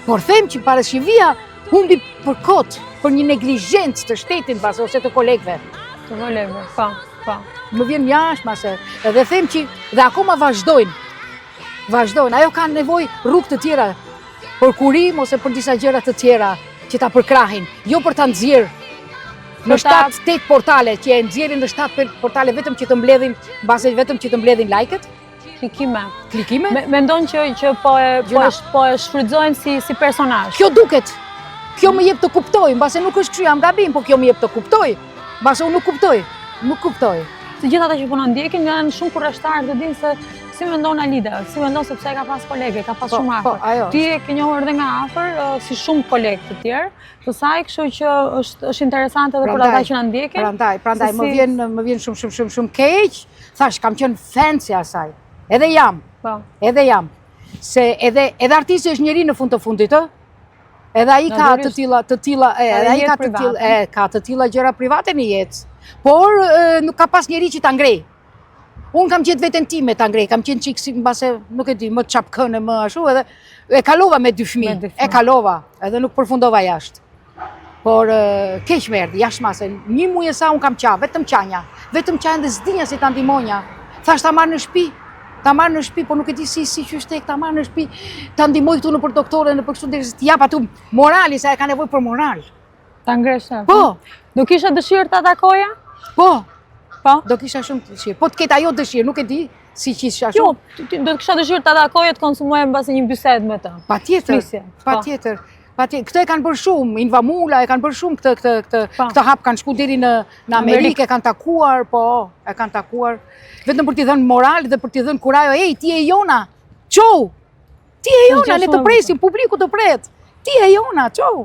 Por them që Parashqevia humbi për kot, për një neglizhencë të shtetit mbase ose të kolegëve. Të kolegëve, po, po. Më vjen jashtë mase, edhe them që dhe akoma vazhdojnë. Vazhdojnë, ajo ka nevojë rrugë të tjera për kurim ose për disa gjëra të tjera që ta përkrahin, jo për ta nxjerr në 7-8 portale që e nxjerrin në 7 portale vetëm që të mbledhin, mbase vetëm që të mbledhin like-et. Klikime. Klikime? Mendon që që po e po e po e shfrytëzojnë si si personazh. Kjo duket. Kjo më jep të kuptoj, mbase nuk është kështu, jam gabim, po kjo më jep të kuptoj. Mbase unë nuk kuptoj, nuk kuptoj. Të gjithë ata që po na ndjekin janë shumë kureshtarë të dinë se si mendon Alida, si mendon sepse e ka pas kolege, ka pas po, shumë po, afër. Po, Ti e ke njohur edhe nga afër, si shumë kolegë të tjerë, të saj, kështu që është është interesante edhe për ata që na ndjekin. Prandaj, prandaj më vjen më vjen shumë shumë shumë shumë keq. Thash, kam qenë fans i asaj. Edhe jam. Po. Edhe jam. Se edhe edhe artisti është njeri në fund të fundit, ë? Edhe ai ka të tilla, të tilla, edhe ai ka të tilla, e ka të tilla gjëra private në jetë. Por nuk ka pas njeri që ta ngrej. Unë kam gjetë veten time ta ngrej, kam qenë çik si mbase, nuk e di, më çapkëne, më ashtu edhe e kalova me dy fëmijë, e kalova, edhe nuk përfundova jashtë. Por keq më erdhi, jashtë mase, një muaj e sa unë kam qa, vetëm qanja, vetëm qanja dhe s'dinja si ta ndihmonja. Thash ta marr në shtëpi, ta marr në shtëpi, por nuk e di si si qysh tek ta marr në shtëpi, ta ndihmoj këtu nëpër doktore, nëpër kështu derisa t'i jap aty morali, se e ka nevojë për moral. Ta ngresh. Po. Do kisha dëshirë ta takoja? Po. Po. Do kisha shumë dëshirë. Po të ketë ajo dëshirë, nuk e di si qisha jo, shumë. Jo, do të kisha dëshirë ta takoja të konsumoja mbase një bisedë me të. Patjetër. Po. Patjetër. Patjetër. Këtë e kanë bërë shumë, Inva Mula e kanë bërë shumë këtë këtë këtë po. këtë hap kanë shku deri në në Amerikë, e kanë takuar, po, e kanë takuar vetëm për t'i dhënë moral dhe për t'i dhënë kurajo, ej, ti je jona. Çohu. Ti je jona, ne të presim, publiku të pret. Ti je jona, çohu.